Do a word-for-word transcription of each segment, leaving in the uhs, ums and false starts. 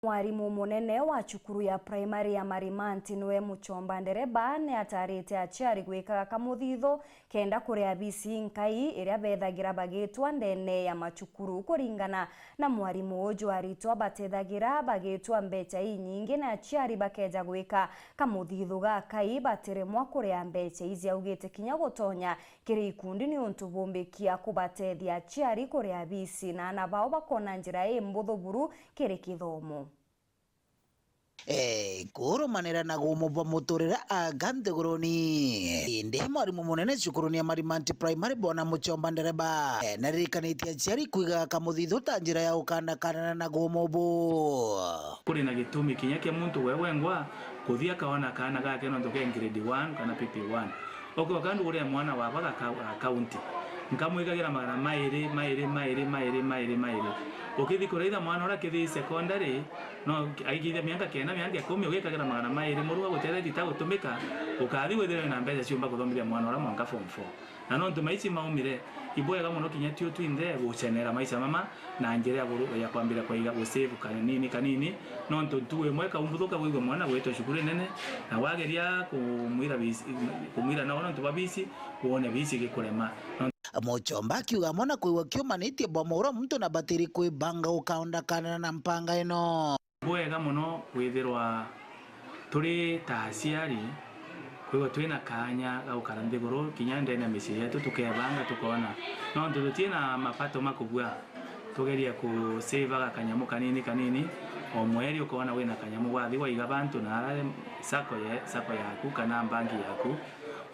Mwarimu munene wa cukuru ya primary ya Marimanti niwe Muchomba Ndereba ni atarite aciari gwikaga kamuthithu kenda kuria bisi nkai iria bethagira bagitwa ndene ya macukuru. Kuringana na mwarimu uju, aritwa batethagira bagitwa mbecha inyingi na aciari bakeja gwika kamuthithu ga kai batiremwa kuria mbecha iji, augite kinya gutonya kiri ikundi niuntu bumbikia kubatethia aciari kuria bisi na ana bao bakona njira imbuthu buru kiri kithomo. Eh, kurumanira na gumu bwa muturire aga nthiguruni. Indi mwarimu munene cukuruni ya Marimanti Primary, Bwana Muchomba Ndereba, eh, naririkanitie aciari kwiga kamuthithu ta njira ya gukandakanana na gumu bu. Kuri na gitumi kinya kia muntu we wengwa kuthia akaona kaana gake nontu ke grade one kana P P one. Okoka nduguria mwana waba gaka-, akaunti. Nkamwigagira magana mairi, mairi, mairi, mairi, mairi, mairi. Ukithi kuraitha mwana uria akithi secondary, no aikithia mianka kenda, mianka ikumi, ugikagira magana mairi, muru agutethetie ta gutumika, ukathi withirwe na mbecha ciumba kuthomithia mwana uria mwanka form four. Na nontu maici maumire, ibwega mono kinya tio twinthe gucenera maica mama na njira ya guru-, ya kwambira kwaiga gusave kanini kanini, nontu ntugu imwe kaumbuthuka wigwe mwana gwitwa cukuru inene, na wageria kumwira bisi-, kumwira nao nontu bwa bisi, wone bisi gikurema. Muchomba akiuga amwe na kwigua kiumanitie bwa mwaura muntu na batiri kwibanga ukaondakanana na mpanga ino. Bwega mono kwithirwa turi ta aciari, kwigua twina kaanya ga gukara nthiguru kinya ndene ya micii yetu, tukebanga tukoona. Nontu tutina mapato ma kubua, tugerie kusavaga kanyamu kanini kanini, o mweri ukoona wina kanyamu, wathi waiga bantu na ara sacco ye-, sacco yaku kana mbanki yaku,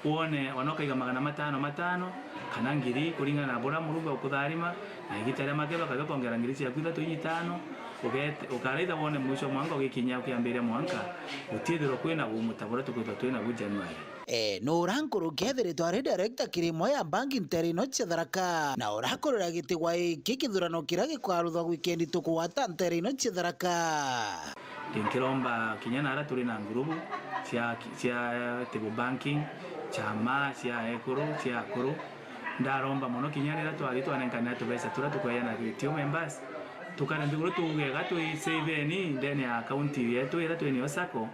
wone ona ukaiga magana matano matano kana ngiri, kuringana na buria Murungu agukutharima, na igita ria maketho akabia kwongera ngiri ciaku ithatu inya itano, ugete-, ukaraitha wone mwisho mwanka ugikinya ukiambiria mwanka, gutiithirwa kwina gumu ta buria tukwithwa twinabu January. Eh, nura nkuruki ethiritwe ari director kiri imwe ya mbanki ntere ino cia Tharaka, na urakurira giti gwa iki kithurano kiria gikaruthwa wikendi tukugwata ntere ino cia Tharaka. Nkiromba kinya nara turi na ngurubu cia, cia table banking, chama cia ekuru, cia akuru. Ndaromba mono kinya riria twathi twanenkanira tubesa turia tukweyana ritio members, tukare nthiguru tuuge ga twisaveni ndene ya akaunti yetu iria twinio sacco,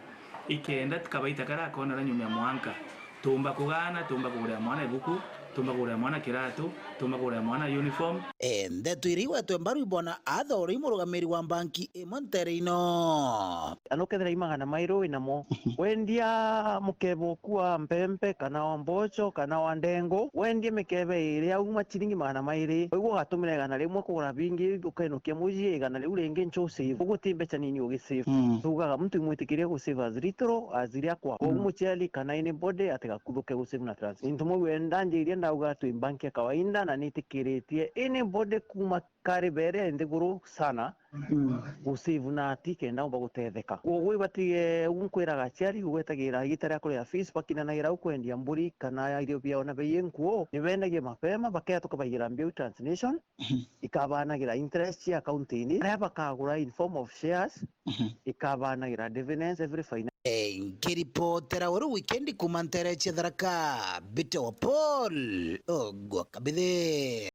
ikenda kabaita karia akonera nyuma ya mwanka. Tumba kugana, tumba kugurira mwana ibuku, tumba kugurira mwana kiratu, tumba kugurira mwana uniform. E, ndeto iria igwetwe mbaru i bwana Arthur, uria i murugamiri wa mbanki imwe ntere ino. Ana ukethira i magana mairu winamo, wendia mukebe oku wa mpempe, kana wa mboco, kana wa ndengu, wendie mikebe iri auma ciringi magana mairi, waigua ugatumira igana rimwe kugura bingi, ukainukia mucii igana riu ringi nchu save. Uguo ti mbeca nini ugisave. Mm. Tugaga muntu imwitikirie gusave as little as iria kwa. Koguo, mm, muciari kana anybody atigakuthuke gusave na trans. Into mwe wenda njiria ndauga twi bank ya kawaida na nitikiritie anybody kuma kari bere nthiguru sana, mm, gusave na ati kenda umba gutetheka. Koguo ibatige unkwiraga aciari ugwetagira igita ria kuria fees, bakinanagira ukwendia mburi kana irio biao na bei inkuo, nibendagia mapema, bakea tukabaigira mbia transmission, mhm, ikabanagira interest cia account-ini, aria bakagura in form of shares, mhm, ikabanagira dividends every finance. Eh, nkiripotera weru wikendi kuma ntere cia Tharaka, Mbite wa Paul, Ogwa Kabithi.